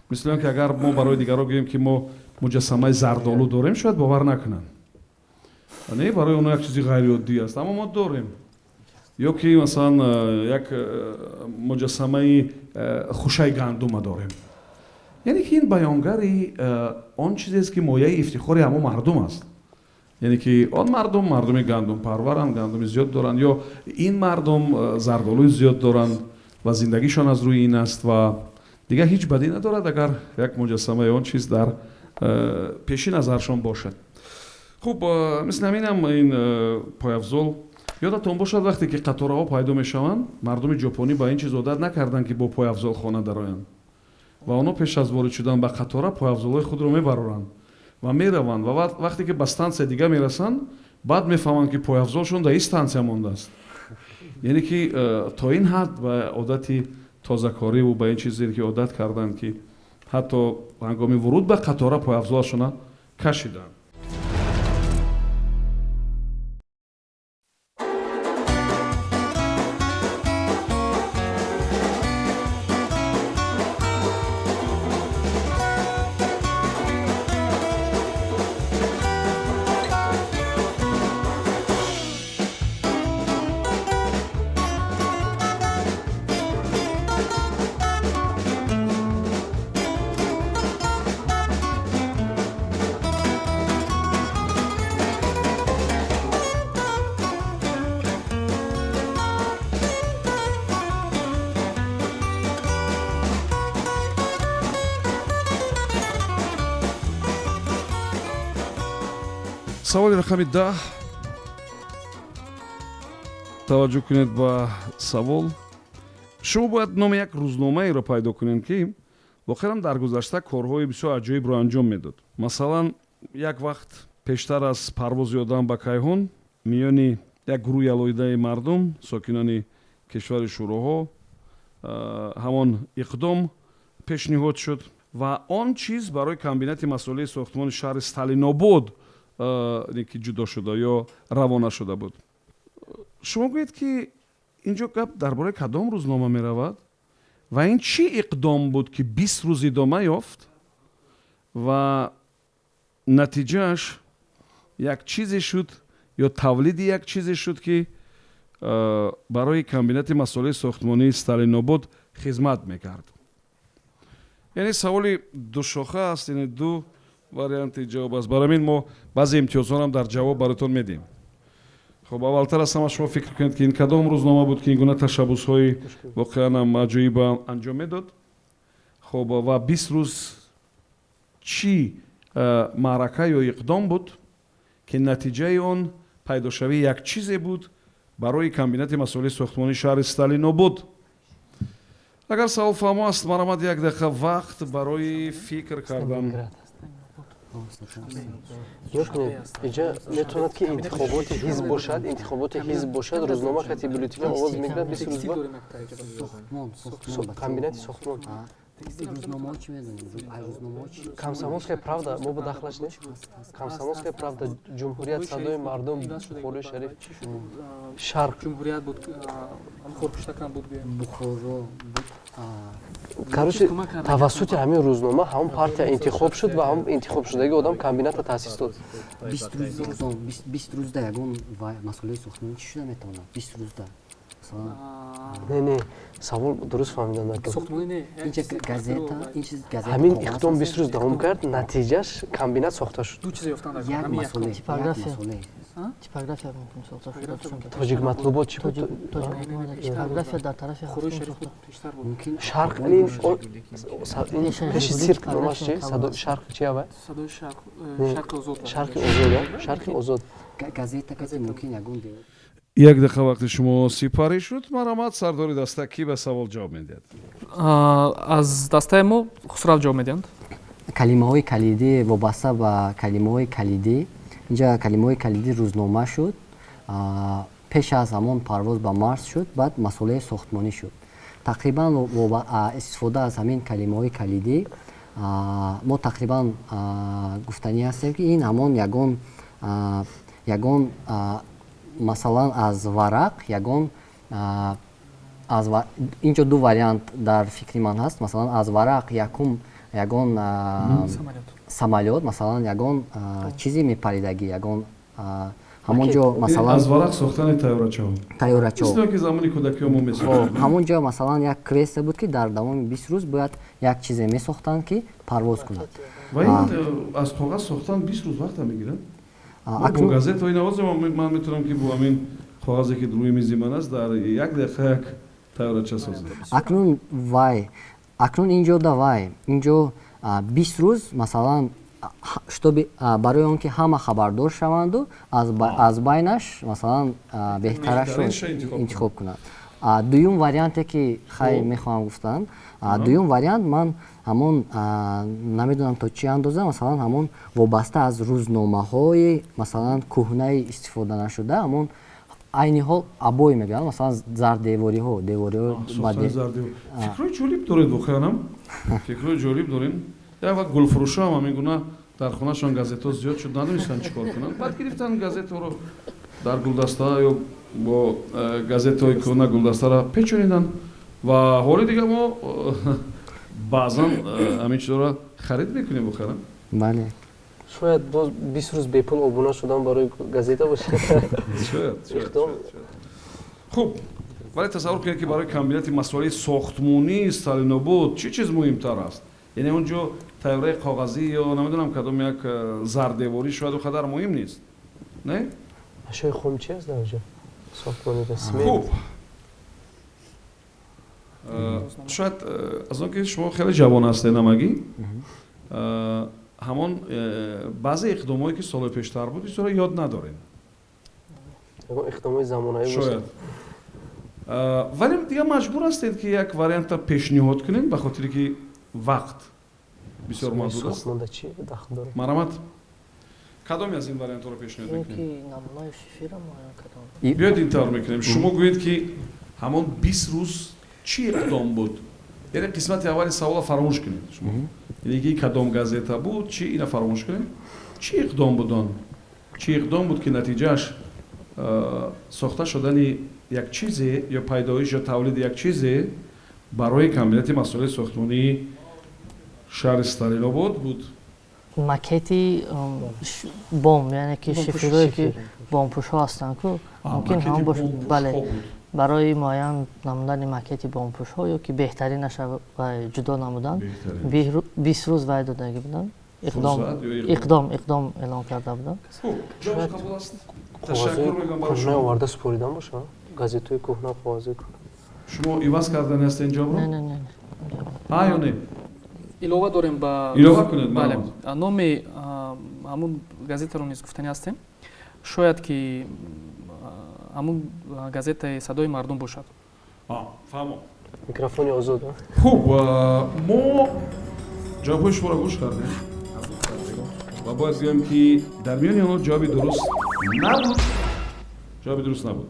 S1: Мисли он ки агар мо барои дигарро гӯем, ки мо муҷассамаи зардолу дорем, шояд бовар накунанд. Не, барои онҳо як чизи ғайриоддӣ аст, аммо мо дорем. Ё ки, масалан, як муҷассамаи хушаи гандума дорем. Яъне ки ин баёнгари он чизест, ки мояи ифтихори ҳамон мардум аст, яъне ки он мардум мардуми гандумпарваранд, гандуми зиёд доранд, ё ин мардум зардолуи зиёд доранд ва зиндагишон аз рӯи ин аст. Ва дигар ҳеҷ бадӣ надорад, агар як муҷассамаи он чиз дар пеши назаршон бошад. Хуб, мисли ҳаминам ин пойафзол. Ёдатон бошад, вақте ки қатораҳо пайдо мешаванд, мардуми ҷопонӣ ба ин чиз одат накарданд, ки бо пойафзол хона дароянд, ва онҳо пеш аз ворид шудан ба қатора пойафзолҳои худро мебароранд ва мераванд. Ва вақте ки ба стансия дига мерасанд, баъд мефаҳманд, ки пойафзолшон дар ин стансия мондааст. Яъне ки то ин ҳад ба одати тозакориву ба ин чизе ки одат карданд, ки ҳатто ҳангоми вуруд ба қатора пойафзолашона кашиданд. Саволи рақами 10. Таваҷҷӯҳ кунед ба савол. Шумо бояд номи як рӯзномаеро пайдо кунед, ки воқеан дар гузашта корҳои бисёр аҷоибро анҷом медод. Масалан, як вақт пештар аз парвози одам ба кайҳон миёни як гурӯҳи алоҳидаи мардум, сокинони кишвари Шӯроҳо, ҳамон иқдом пешниҳод шуд ва он чиз барои комбинати масолеҳи сохтмони шаҳри Сталинобод ки ҷудо шуда ё равона шуда буд. Шумо гӯед, ки ин ҷо гап дар бораи кадом рӯзнома меравад ва ин чӣ иқдом буд, ки 20 рӯз идома ёфт ва натиҷааш як чизе шуд ё тавлиди як чизе шуд, ки барои комбинати масолеҳи сохтмонии Сталинобод хизмат мекард. Яъне саволи душоха аст, яъне ду варианти ҷавоб аст. Барои ҳамин мо баъзе имтиёзҳоам дар ҷавоб бароятон медиҳем. Хуб, аввалтар аз ҳама шумо фикр кунед, ки ин кадом рӯзнома буд, ки ин гуна ташаббусҳои воқеан ҳам аҷоиба анҷом медод. Хуб, ва 20 рӯз чӣ маърака ё иқдом буд, ки натиҷаи он пайдошавии як чизе буд барои комбинати масолеҳи сохтмонии шаҳри Сталинобод. Агар савол фаҳмо аст, марҳамат, як дақиқа вақт барои фикр кардан.
S2: Нигоҳ кунед, инҷа метавонад, ки интихоботи ҳизб бошад, интихоботи ҳизб бошад, рӯзнома кати бюллетен овоз мегирад 20 рӯз ба комбинати сохтмон.
S4: Рӯзномаҳо чӣ медонем? Рӯзномаҳо чӣ?
S2: «Комсомольская правда» мо ба дахлаш нест. «Комсомольская правда», «Ҷумҳурият», «Садои мардум», «Бухорои шариф», «Шарқ».
S3: «Ҷумҳурият» буд, хорпуштакам буд.
S4: Бухоро.
S2: Короче, тавассути ҳамин рӯзнома ҳамон партия интихоб шуд ва ҳамон интихобшудаги одам комбината таъсис дод.
S4: 20 рӯз, 20 рӯзда ягон масъулияи сохтмонӣ чӣ шуда метавонад 20 рӯзда?
S2: Не, не, савол дуруст фаҳмида накард.
S4: Газета.
S2: Ҳамин иқдом 20 рӯз давом кард, натиҷаш комбинат сохта шуд.
S4: Як масъуле.
S6: Типография мумкин сохта шуда.
S2: «Тоҷик матлубот» чӣ буд?
S6: Типография дар тарафи.
S2: «Шарқ» ин пеши цирк номаш чи? «Шарқ» чи ава? «Шарқи озод», «Шарқи озод».
S4: Газета мумкин ягон.
S1: Як дақиқа вақти шумо сипарӣ шуд. Марҳамат, сардори даста, кӣ ба савол ҷавоб медиҳад?
S3: Аз дастаи мо Хусрав ҷавоб медиҳанд.
S4: Калимаҳои калидӣ, вобаста ба калимаҳои калидӣ, инҷа калимаҳои калидӣ рӯзнома шуд, пеш аз ҳамон парвоз ба Марс шуд, баъд масолеҳи сохтмонӣ шуд. Тақрибан истифода аз ҳамин калимаҳои калидӣ мо тақрибан гуфтанӣ ҳастем, ки ин ҳамон ягон, масалан, аз варақ ягон, инҷо ду вариант дар фикри ман ҳаст. Масалан, аз варақ якум ягон самолёт, масалан, ягон чизи мепаридагӣ, ягон ҳамон ҷо, масалан.
S1: Аз варақ сохтани тайёрачаҳо.
S4: Тайёрачаҳо.
S1: Ки замони кӯдакиҳо мо месохтем.
S4: Ҳамон ҷо, масалан, як квесте буд, ки дар давоми 20 рӯз бояд як чизе месохтанд, ки парвоз кунад.
S1: Ва ин аз коғаз сохтан 20 рӯз вақта мегирад? Бо газетаҳои навозе ман метавонам, ки бо ҳамин коғазе, ки рӯи мизи ман аст, дар як дақиқа як тайёрача созам.
S4: Акнун вай, акнун инҷо да вай, инҷо 20 рӯз, масалан, чтобы барои он ки ҳама хабардор шаванду аз байнаш, масалан, беҳтарашро интихоб кунанд. Дуюм варианте, ки хай мехоҳам гуфтан, дуюм вариант ман ҳамон намедонам то чӣ андоза, масалан, ҳамон вобаста аз рӯзномаҳои, масалан, кӯҳнаи истифода нашуда, ҳамон айни ҳол обои мегӯянд, масалан, зардевориҳо, девориҳо.
S1: Фикрҳои ҷолиб доред, воқеанам фикрҳои ҷолиб дорем. Як вақт гулфурӯшо ҳам ҳамин гуна дар хонашон газетҳо зиёд шуд, надонистанд чӣ кор кунанд. Баъд гирифтан газетҳоро дар гулдаста ё бо газетҳои кӯҳна гулдастаро печониданд ва ҳоли дига мо баъзан ҳамин чизҳоро харид мекунем воқеан.
S4: Бале.
S2: Шояд боз 20 рӯз бепул обуна шудан барои газета бошад.
S1: Шояд. Хуб, вале тасаввур кунед, ки барои комбинати масолеҳи сохтмонии Сталинобод чӣ чиз муҳимтар аст? Яъне он ҷо тайёраи коғазӣ ё намедонам кадом як зардеворӣ шояд он қадар муҳим нест, не?
S2: Ашёи хом чи аст дар ҷо сохтмонида?
S1: Хуб, шояд аз он ки шумо хеле ҷавон ҳастед ҳамагӣ. Ҳамон баъзе иқдомҳое, ки солҳои пештар буд, исоро ёд надорем.
S2: Ягон иқдомҳои замонавӣ.
S1: Шояд, вале дигар маҷбур ҳастед, ки як варианта пешниҳод кунед, ба хотире ки вақт бисёр маҳдуд аст.
S2: Сохтмонда чӣ дахл дорад?
S1: Марҳамат, кадоме аз ин вариантҳоро пешниҳод мекунед?
S6: Ки намунаи шифира муайян кардам.
S1: Биёед, ин тавр мекунем: шумо гӯед, ки ҳамон 20 рӯз чӣ иқдом буд. Яъне қисмати аввали савола фаромӯш кунед шумо, яъне ки кадом газета буд, чӣ, ина фаромӯш кунед. Чӣ иқдом буд он, чӣ иқдом буд, ки натиҷааш сохта шудани як чизе ё пайдоиш ё тавлиди як чизе барои комбинати масолеҳи сохтмонии шаҳри Сталинобод буд?
S6: Макети бомб, яъне ки шифирое, ки бомбпӯшҳо ҳастанд ку, мумкин ҳамон бошад. Бале, барои муайян намудани макети бомбпӯшҳо ё ки беҳтаринаша ҷудо намудан 20 рӯз вай додагӣ буданд, иқдом эълон карда буданд.
S2: Кӯҳна оварда супоридан бошад, газетҳои кӯҳна, қоғазои кӯҳна.
S1: Шумо иваз кардани ҳастед ҷавобро?
S6: Не, не, не.
S1: Ҳа ё не?
S3: Илова дорем ба
S1: Илова кунед.
S3: Бале, номи ҳамун газетаро низ гуфтанӣ ҳастем. Шояд ки ҳамун газетаи «Садои мардум» бошад.
S1: Фаҳмо.
S2: Микрофони озод.
S1: Хуб, мо ҷавобҳои шуморо гӯш кардем ва бояд гӯям, ки дар миёни онҳо ҷавоби дуруст набуд, ҷавоби дуруст набуд.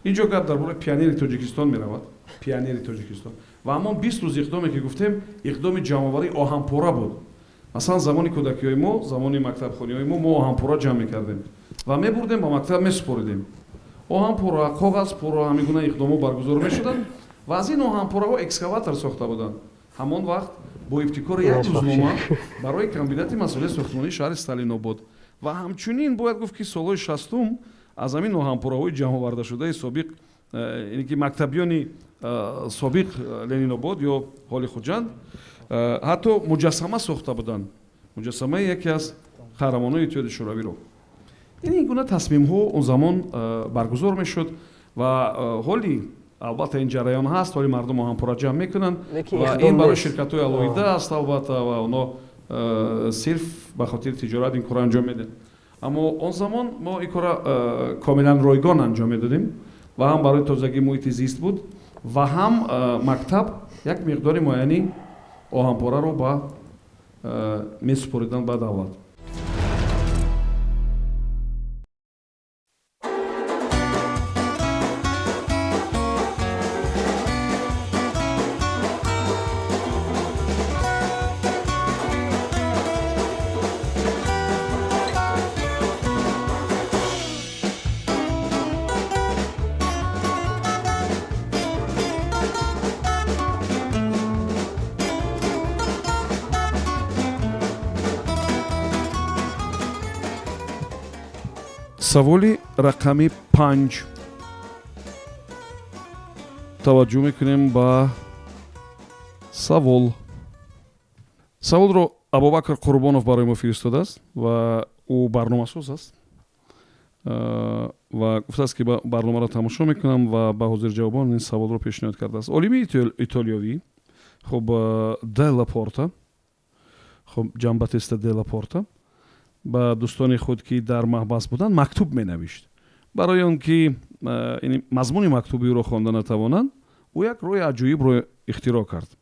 S1: Ин ҷо гап дар бораи пионери Тоҷикистон меравад, пионери Тоҷикистон. Ва ҳамон 20 рӯз иқдоме, ки гуфтем, иқдоми ҷамъоварии оҳанпора буд. Масалан, замони кӯдакиҳои мо, замони мактабхониҳои мо, мо оҳанпора ҷамъ мекардем ва мебурдем, ба мактаб месупоридем. Оҳанпора, коғазпора, ҳамин гуна иқдомҳо баргузор мешуданд ва аз ин оҳанпораҳо экскаватор сохта буданд ҳамон вақт бо ибтикори як рӯзнома барои комбинати масолеҳи сохтмонии шаҳри Сталинобод. Ва ҳамчунин бояд гуфт, ки солҳои 60-ум аз ҳамин оҳанпораҳои ҷамъовардашудаи собиқ, яъне ки мактабиёни собиқ Ленинобод ё ҳоли Хуҷанд, ҳатто муҷассама сохта буданд, муҷассамаи яке аз қаҳрамонони Иттиҳоди Шӯравиро. Ин гуна тасмимҳо он замон баргузор мешуд ва ҳоли албатта ин ҷараён ҳаст. Ҳоли мардум оҳанпора ҷамъ мекунанд ва ин барои ширкатҳои алоҳида аст албатта, ва онҳо сирф ба хотири тиҷорат ин корро анҷом медиҳанд. Аммо он замон мо ин корро комилан ройгон анҷом медодем ва ҳам барои тозагии муҳити зист буд ва ҳам мактаб як миқдори муайяни оҳанпораро ба месупориданд ба давлат. Саволи рақами 5. Таваҷҷӯҳ мекунем ба савол. Саволро Абубакр Қурбонов барои мо фиристодааст ва ӯ барномасоз аст ва гуфтааст, ки барномаро тамошо мекунам, ва ба ҳозирҷавобон ин саволро пешниҳод кардааст. Олими итолиёвӣ, хуб, Дела Порта, хуб, Ҷамбатиста Дела Порта ба дӯстони худ, ки дар маҳбас буданд, мактуб менавишт. Барои он ки мазмуни мактуби ӯро хонда натавонанд, ӯ як роҳи аҷоибро ихтироъ кард.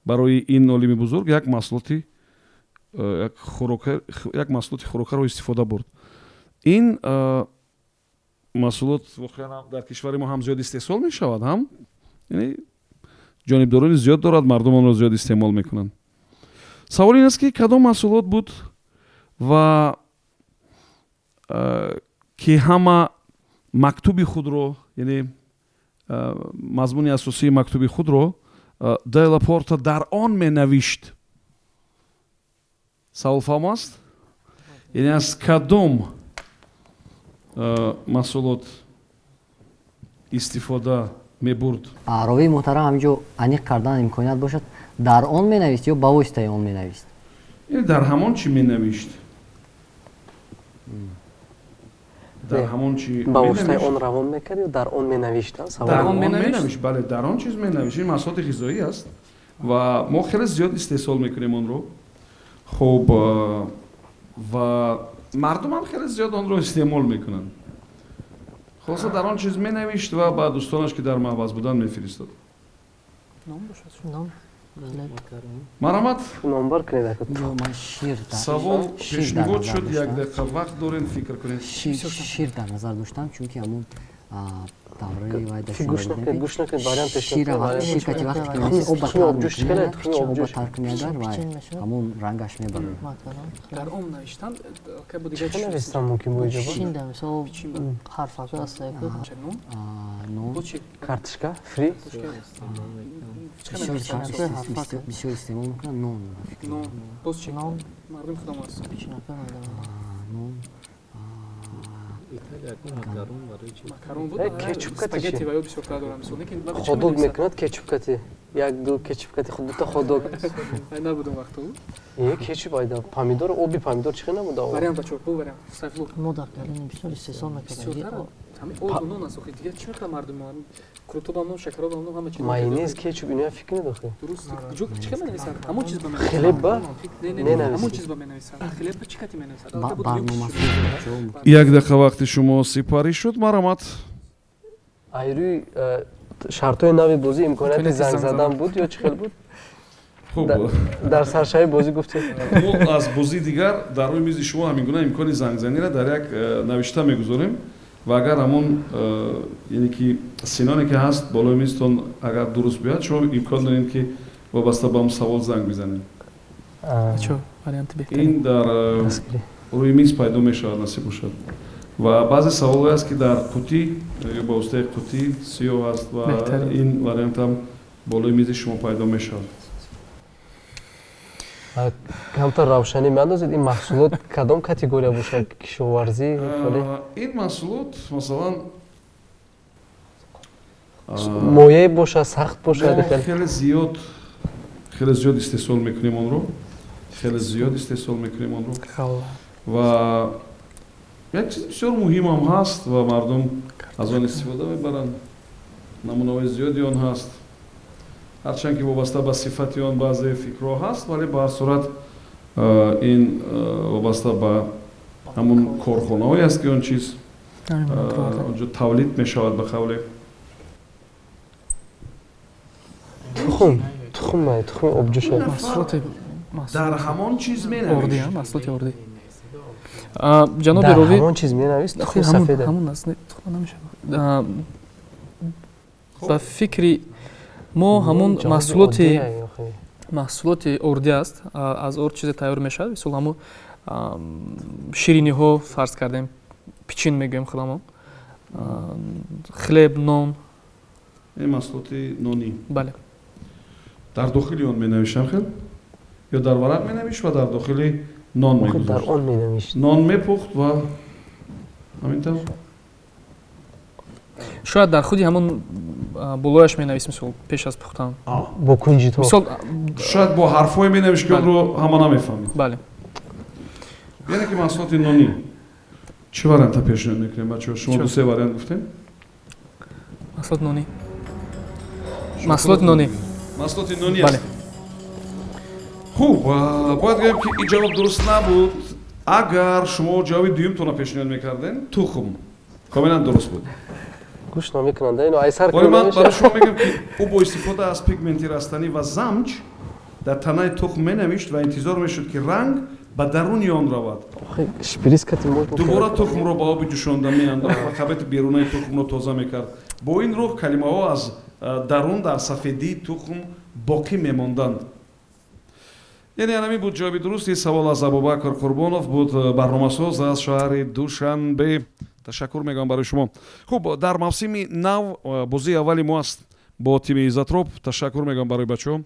S1: Барои ин олими бузург як маҳсулоти хӯрокаро истифода бурд. Ин маҳсулот воқеан дар кишвари мо ҳам зиёд истеҳсол мешавад, ҳам яъне ҷонибдорони зиёд дорад, мардум онро зиёд истеъмол мекунанд. Савол ин аст, ки кадом маҳсулот буд ва ки ҳама мактуби худро, яъне мазмуни асосии мактуби худро Дела Порта дар он менавишт? Савол фаҳмо аст? Яъне аз кадом маҳсулот истифода мебурд?
S4: Ровии муҳтарам, ҳаминҷо аниқ кардан имконият бошад: дар он менавист ё ба воситаи он менавист?
S1: Дар ҳамон чӣ менавишт, дар ҳамон чи.
S2: Ба воситаи он равон мекард ё дар он менавишт?
S1: Дар он менавишт, бале, дар он чиз менавишт. Ин маҳсулоти ғизоӣ аст ва мо хеле зиёд истеҳсол мекунем онро. Хуб, ва мардумам хеле зиёд онро истеъмол мекунанд. Хулоса, дар он чиз менавишт ва ба дӯстонаш, ки дар маҳбас буданд, мефиристод.
S6: Нон.
S1: Марҳамат.
S2: Номбар кунед.
S1: Савол пешниҳод шуд, як дақиқа вақт дорем, фикр кунед.
S4: Шир дар назар доштам, чунки ҳамун давраи вай
S2: гӯш накунед, вариант.
S4: Ширкати вақте ки оба тар кунеагар, вай ҳамун рангаш мебарад.
S3: Дар ом навиштан.
S2: Чӣ навистан мумкин бо иҷоба?
S6: Чинда, мисол, ҳарфако аст.
S4: Нон.
S2: Картошка фри.
S4: Бисёр истеъмол мекунанд нон.
S3: Нон, боз чи? Мардум худам аст.
S4: Нон.
S3: Макарон буд.
S2: Кетчуп.
S3: Спагетти ва ё бисёртар дорам, мисол.
S2: Хот-дог мекунад кетчуп кати, як ду кетчуп кати, дута хот-дог.
S3: Набудам вақту.
S2: Е, кетчуп айда помидор, оби помидор чӣ набуда?
S3: Вариант, бачо, бу вариант, Сайфулло.
S6: Мо дар Карини бисёр истеҳсол мекардем.
S3: Ҳамин оду нон аст, охи, дигар чӣ мекунад мардум? Крутобам нон, шакаробам нон, ҳама чиз.
S2: Майонез, кетчуп, иноя фикр недохи.
S3: Дуруст, ҷо чӣ менависанд? Ҳамон чиз ба
S2: Хлеб ба?
S3: Не, ҳамон чиз ба менависанд. Хлеб ба чӣ кати менависанд?
S1: Як дақиқа вақти шумо сипарӣ шуд, марҳамат.
S2: Айрӯи шартҳои нави бозӣ имконияти занг задан буд ё чӣ хел буд?
S1: Хуб.
S2: Дар саршави бозӣ гуфтед.
S1: Мо аз бозии дигар дар рӯи мизи шумо ҳамин гуна имкони зангзаниро дар як навишта мегузорем ва агар ҳамон, яъне ки синоне, ки ҳаст болои мизтон, агар дуруст биёяд, шумо имкон доред, ки вобаста ба он савол занг бизанед. Ин дар рӯи миз пайдо мешавад, насиб бошад. Ва баъзе саволҳое аст, ки дар қутӣ ё ба воситаи қутӣ сиёҳ аст, ва ин вариантам болои мизи шумо пайдо мешавад.
S2: Камтар равшанӣ меандозед, ин маҳсулот кадом категория бошад? Кишоварзӣ?
S1: Ин маҳсулот, масалан,
S2: моеъ бошад, сахт бошад?
S1: Хеле зиёд, хеле зиёд истеҳсол мекунем онро, хеле зиёд истеҳсол мекунем онро. Ва як чизи бисёр муҳимам ҳаст ва мардум аз он истифода мебаранд. Намунаҳои зиёди он ҳаст, ҳарчанд ки вобаста ба сифати он баъзе фикрҳо ҳаст, вале ба ҳар сурат ин вобаста ба ҳамун корхонаҳое аст, ки он чиз онҷо тавлид мешавад, ба қавле.
S2: Тухм, тухм, тухми обҷӯша.
S1: Дар ҳамон чиз менавишт.
S3: Маҳсулоти ордӣ, ҷаноби ровӣ.
S2: Ҳамон чиз менавист, тухми сафеда.
S3: Ҳамон аст, тухм намешавад. Ба фикри мо, ҳамон маҳсулоти ордӣ аст, аз орд чизе тайёр мешавад. Мисол, ҳамун шириниҳо, фарз кардем, пичин мегӯем худамон, хлеб, нон.
S1: Ин маҳсулоти нонӣ.
S3: Бале.
S1: Дар дохили он менавиштам хел ё дар варақ менавишт ва дар дохили нон мегузошт.
S2: Дар он менавишт.
S1: Нон мепухт ва ҳамин тавр.
S3: Шояд дар худи ҳамон болояш менавис, мисол, пеш аз пухтан.
S2: Бо кунҷитҳо.
S3: Мисол.
S1: Шояд бо ҳарфҳое менавишт, ки онро ҳама намефаҳмид.
S3: Бале.
S1: Яъне ки маҳсулоти нонӣ. Чӣ варианта пешниҳод мекунем, бачаҳо? Шумо ду се вариант гуфтем.
S3: Маҳсулоти нонӣ, маҳсулоти нонӣ.
S1: Маҳсулоти нонӣ аст. Хуб, бояд гӯем, ки ин ҷавоб дуруст набуд. Агар шумо ҷавоби дуюмтонро пешниҳод мекардем, тухм, комилан дуруст буд.
S2: Гӯш намекунанд ино, айсар.
S1: Вале ман барои шумо мегӯям, ки ӯ бо истифода аз пигменти растанӣ ва замҷ дар танаи тухм менавишт ва интизор мешуд, ки ранг ба даруни он равад.
S2: Шприц кати.
S1: Дубора тухмро ба оби ҷӯшонда меандохт ва қабати берунаи тухмро тоза мекард. Бо ин роҳ калимаҳо аз дарун дар сафедии тухм боқӣ мемонданд. Яъне анамин буд ҷавоби дурусти савол. Аз Абубакр Қурбонов буд, барномасоз аз шаҳри Душанбе. Ташаккур мегӯям барои шумо. Хуб, дар мавсими нав бозии аввали мо аст бо тими Иззатроп. Ташаккур мегӯям барои бачаҳо,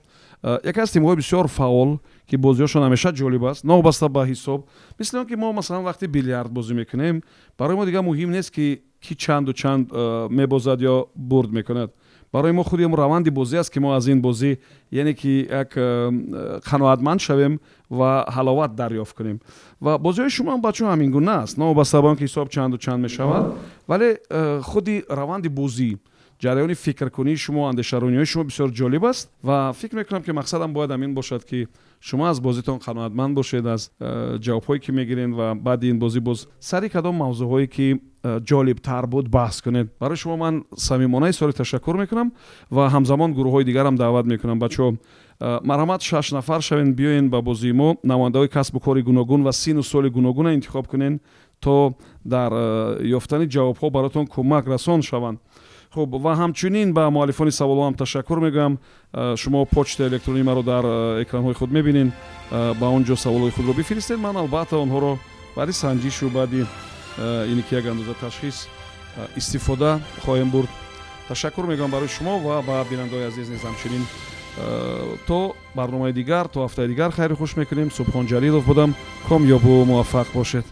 S1: яке аз тимҳои бисёр фаъол, ки бозиҳошон ҳамеша ҷолиб аст, новобаста ба ҳисоб. Мисли он ки мо, масалан, вақти билярд бозӣ мекунем, барои мо дигар муҳим нест, ки ки чанду чанд мебозад ё бурд мекунад. Барои мо худи раванди бозӣ аст, ки мо аз ин бозӣ, яъне ки, як қаноатманд шавем ва ҳаловат дарёфт кунем. Ва бозиҳои шумо ҳам, бачаҳо, ҳамин гуна аст. Новобаста ба он ки ҳисоб чанду чанд мешавад, вале худи раванди бозӣ. Ҷараёни фикркунии шумо, андешарониҳои шумо бисёр ҷолиб аст ва фикр мекунам, ки мақсадам бояд ҳамин бошад, ки шумо аз бозитон қаноатманд бошед, аз ҷавобҳое ки мегиред, ва баъди ин бозӣ боз сари кадом мавзӯъҳое ки ҷолибтар буд, баҳс кунед. Барои шумо ман самимона изҳори ташаккур мекунам ва ҳамзамон гурӯҳҳои дигарам даъват мекунам. Бачаҳо, марҳамат, шаш нафар шавен, биёен ба бозии мо. Намояндаҳои касбу кори гуногун ва сину соли гуногуна интихоб кунен, то дар ёфтани ҷавобҳо баротон кӯмак расон шаванд. Хуб, ва ҳамчунин ба муаллифони саволҳо ҳам ташаккур мегӯям. Шумо почтаи электронии маро дар экранҳои худ мебинед, ба он ҷо саволҳои худро бифиристед. Ман албатта онҳоро баъди санҷишу баъди ине ки як андоза ташхис истифода хоҳем бурд. Ташаккур мегӯям барои шумо ва ба бинандаҳои азиз низ ҳамчунин. То барномаи дигар, то ҳафтаи дигар хайру хуш мекунем. Субҳон Ҷалилов будам. Комёбу муваффақ бошед.